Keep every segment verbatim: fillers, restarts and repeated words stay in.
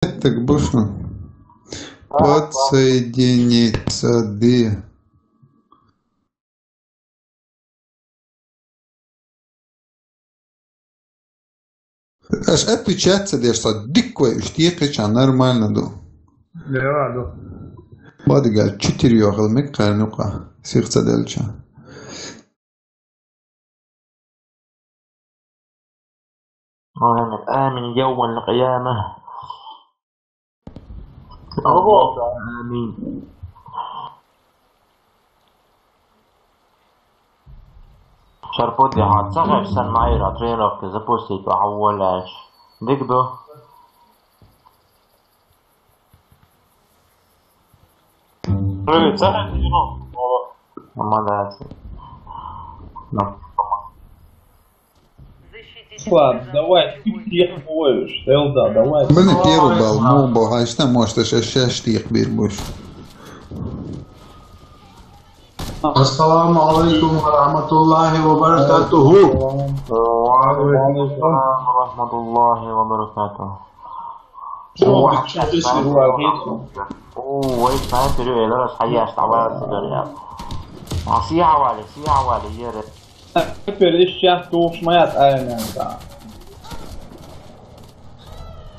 Так бушна. Подсоединиться, ди. Аш отвечать ца деш, со диккой уж текхича нормально ду. Да, ду. Бадига читир йохал мик карнука. Сих ца делча. آمين، آمين يوم القيامة. اللهم آمين. Шарпуди, ха, ца гӀеб сан майра тренировка запустить ва хьаввалаеш. Дик ду? Привет, ца гӀеб тренировка? Молодец. Ладно, давай, ты всех ловишь, Элда, давай. Блин, первый балл, ну, бо, а что, может, ещё, ещё штих бир будешь. السلام عليكم ورحمة الله وبركاته. وعليكم السلام ورحمة الله وبركاته. О, вай снайпер, ю, элара хьаяш, давай сюда, я. А, сиявали, сиявали, ере. Снайпер исчах тухш маят айнан.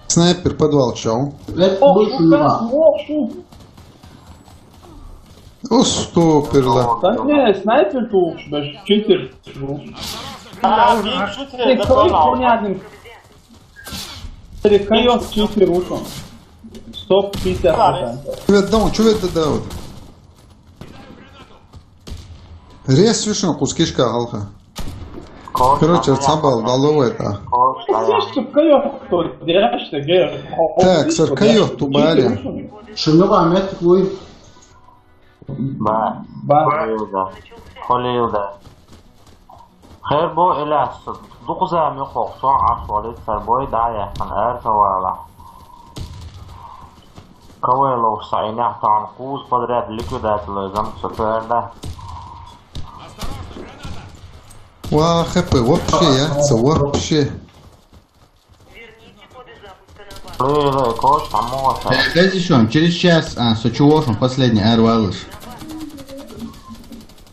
Снайпер подвал чё? Ох, шу, ох, шу. Уступерла. Да не, снайпер тухш, баш, читер. А, биг шутер, да, понятно. Перекайот читер ушон. Сто пятьдесят процентов. Чувет даун, чувет даун. Рес вишен кускишка халха. Короче, цабал, головой это. Слышь, ты, кайот, кто? Я что, гей? Так, сэр, кайот, тубали. Шунуга мет куй. Ба. Ба. Холилда. Холилда. Хер бо эляс. Дукуза ми хохсон ашвали царбой да яхан эр тавала. Кавелов са инах тан куз подряд ликвидация лезам саперда. Ва, хп вообще, я, ца вообще. Ле, ле, кош, там можно. Э, знаете что, через час, а, со чего он последний эр валыш?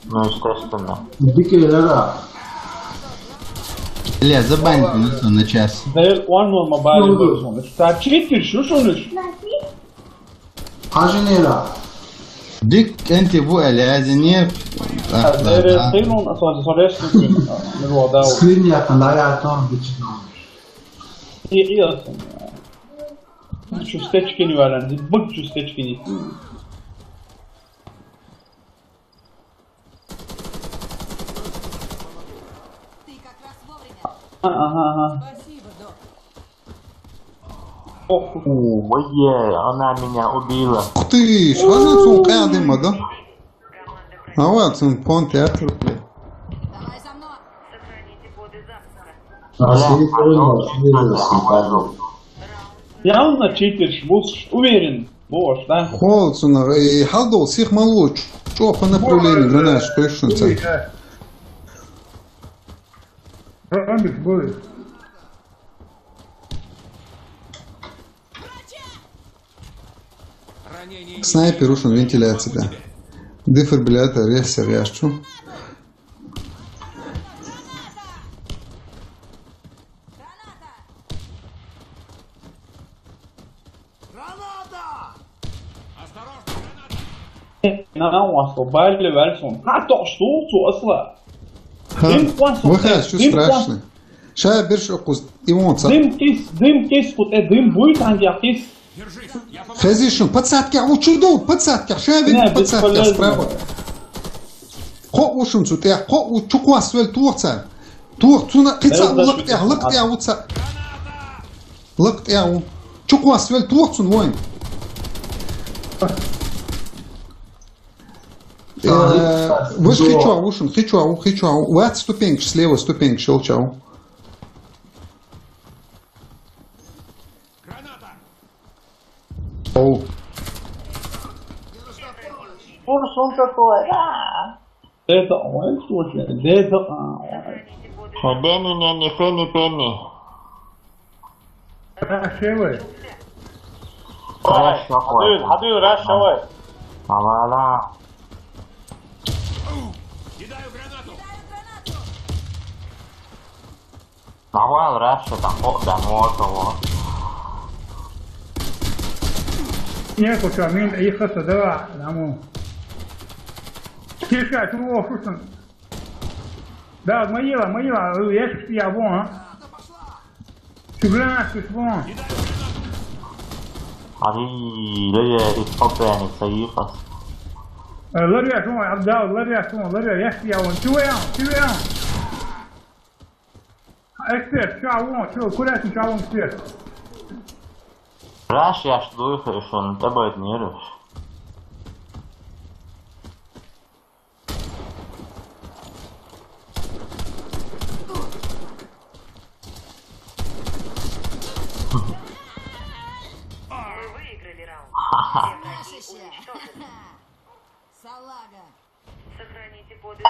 Ну, естественно. Дикий лера. Ле, забаньте нас на час. Да, он норма барин. Торчит, ты шушуныш? Хажинера. Дик энти бу элязине. Дерестейнун, а, со, со, со, со, Скрин я, там, да, я там, бичи там. И, и, чувствечки не варен, бык чувствечки не. Ага, ага. Ох, ой, она меня убила. Ух ты ж, а ну цун къян дима, да? А вот цун понт я трубе. Явно читерш, будешь уверен, будешь, да? Хол цуна, и халдол сих малу, чё по направлению на наш квешенца. Снайпер ушен вентиляцияда. Дефибриллятор, я серьёзно. Нана, у вас то балли вальсон. А то что, что, осла? Ха, выход, что страшно? Ша берш укус, и он ца. Дым кис, дым кис, кут э дым будет, ан я кис. Хезишн, подсадка, у чудо, подсадка, ша вин подсадка справа. Хо ушун цу тя, хо у чуквас вел тух ца. Тух цуна, кица, лык тя, лык тя, у ца. Лык тя, у. Чуквас вел тух цун воин. Э, выш хичуа ушун, хичуа у, хичуа у. Ват ступеньк, слева ступеньк, щелча у. Оу. Курс он такой. А! Это он, слушай, это он. Бенни, не, не, Фенни, Пенни. А, чего? Давай, Хорошо, хватит. Хадуй, хадуй, раз, давай. Давай, давай. Давай, раз, что там, о, да, вот его. Не, куча, мин, их это, давай, даму. Кишка, чего, слушай? Да, моила, моила, я ж я вон, а? Чего, слышь, вон? Ари, лея, исполпяни, саифас. Э, ларя, шума, Абдал, ларя, шума, ларя, я ж я вон. Чего я, чего я? Эксперт, чего вон, чего, куда ты, чего вон, эксперт? Раш, я ж дух, решен, это будет не раш. Мы выиграли раунд. Все враги уничтожены. Салага. Сохраните коды.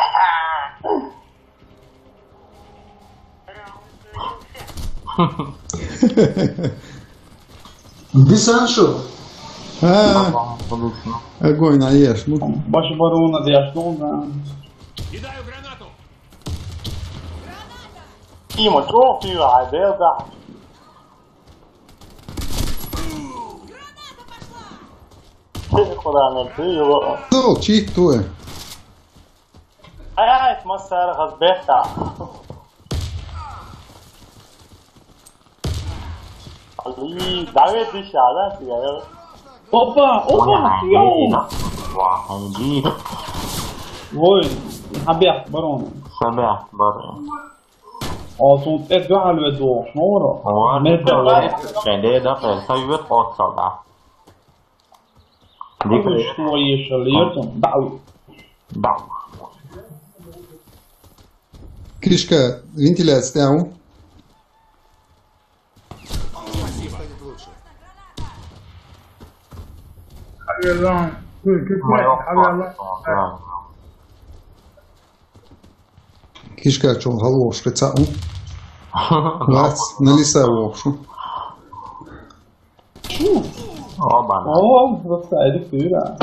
Раунд начался. Десаншу. А, Бабам, подушно. Огонь, наешь. Ну, Башы баруна дияш долна. Кидаю гранату. Има, чё ты, ай, бел, да. Куда она, ты его? Ну, чит твой. Ай, ай, массара хазбехта. Али, давай дышала, ты, я. Опа, опа, йоу. Ва, анги. Вой, хабех, барон. Хабех, барон. Алтын эт дуал ве дуал, шнора. Ва, медда, ва. Медда, да, да, совет отца, да. Дикая. Ой, что ещё, летом? Да. Да. Кишка, вентиляция, ау? Моё. Кишка, чё, голову шприца, ау? Лац, на лиса вовшу. Оба. О, вот это, это.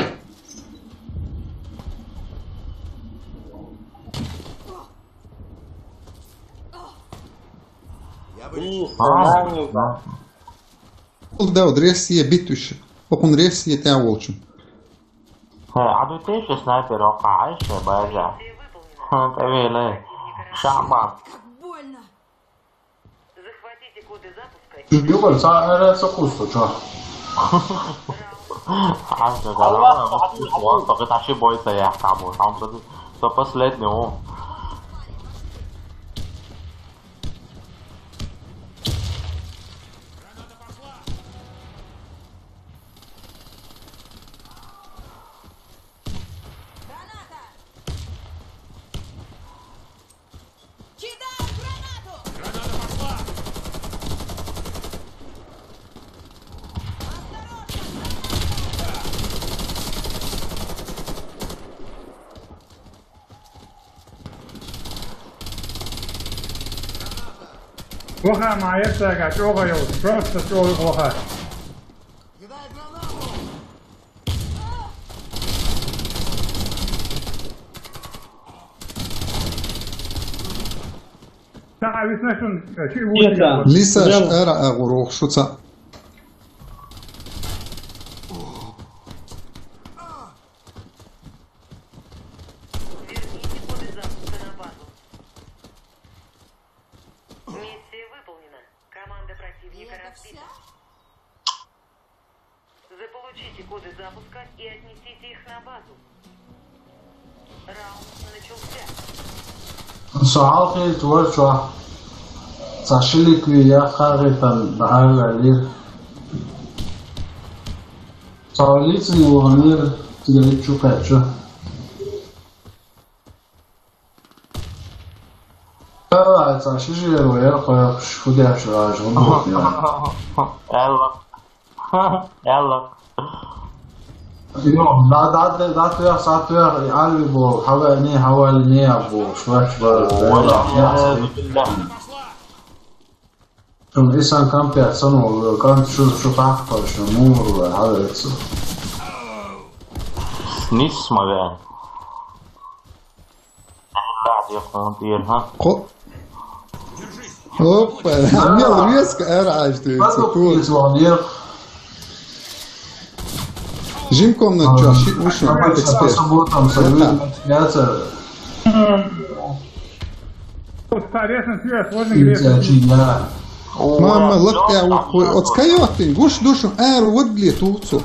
И А, сценарий, да. Да, вот ресие битуш. Окун ресие тя волчу. Хе, а тут ещё снайпер, о, конечно, база. Ха, ты видели? Шаман. Как больно. Захватите коды запуска. Югар, са эре сокус, чё? Аж да, да, да, вот, вот, вот, только наши бойцы, я там, вот, там, вот, то последний, о. Кидаю гранату! Граната пошла! Осторожно, граната! Плохо, моя сага, чё говорил? Просто чё плохо? Кидай гранату! Лиса, ара агурох шуца. Верните коды запуска на базу. Миссия выполнена. Команда противника разбита. Заполучите коды запуска и отнесите их на базу. Раунд начался. Суал хил твор чуа. Сашили куя хагы тан дагала лир. Саулицин улганыр тигелик чукачу. Ала, ца шижи роял, хоя худя шражу. Элла. Элла. Йо, да, да, да, да, туя, са туя, алви бол, хава не, хава не, абу, шваш бар. Оля, я, я. Шуна исан кампет сано, канц шу, шу пахпа, шу мур, хавец. Нисма вен. Да, я хун тир, ха. Ко-, Опа, мел резко ара аж ты. Потом пизвал, нет. Жим комнат чё, ши уши. Обычно по субботам советуют смеяться. Интересно, связь, можно греться. Мама, лак я ухуй. От скайот ты, гуш душу, эр, вот бле, туцу.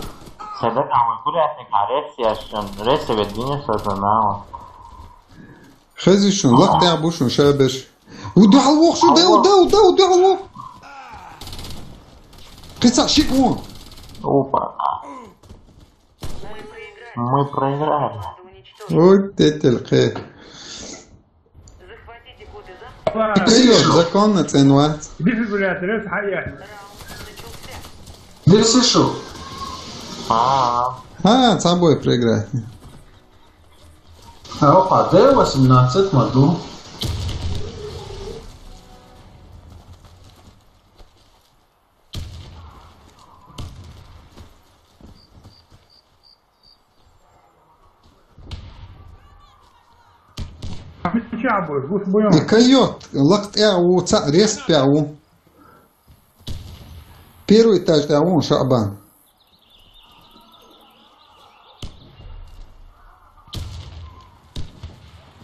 Седа там, курятник, а ресияшен, ресевет динеса за нау. Хазишун, лак я бушун, шабеш. Удал вох, шу, да, да, да, удал вох. Кыца, шик вон. Опа. Мы проиграли. Ой, тетель, кэ. Всё, законно ценва. Дефибриллятор, это хая. Здесь ещё. А. А, с собой проиграть. А, опа, Д восемнадцать, могу. Чабы, гуш буём. И койот, лак тя у, ца-, рез пя у. Первый этаж тя у, Шабан.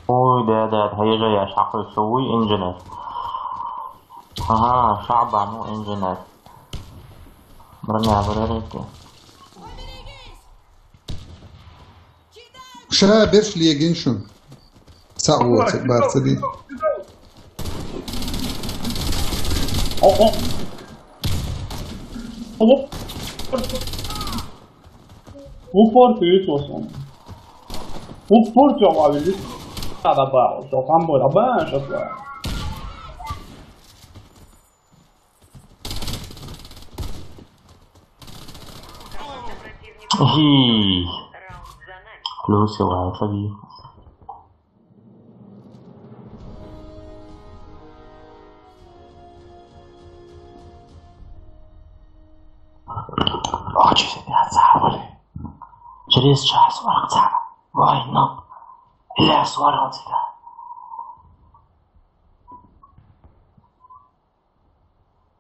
Ой, да, да, хай же я шахуй шуй инженер. Ага, Шабан, ну, инженер. Броня, броня. Ша берш легин шун. Са о, цек бар цеди. О, о. Оп. Упор ты, Тосон. Упор ты, Ававили. Араба, то хамбо, раба, шатла. Хи. Плюс и лайк, лови. Очень забыли. Через час варца. Вай, ну. Ля, сварился, да.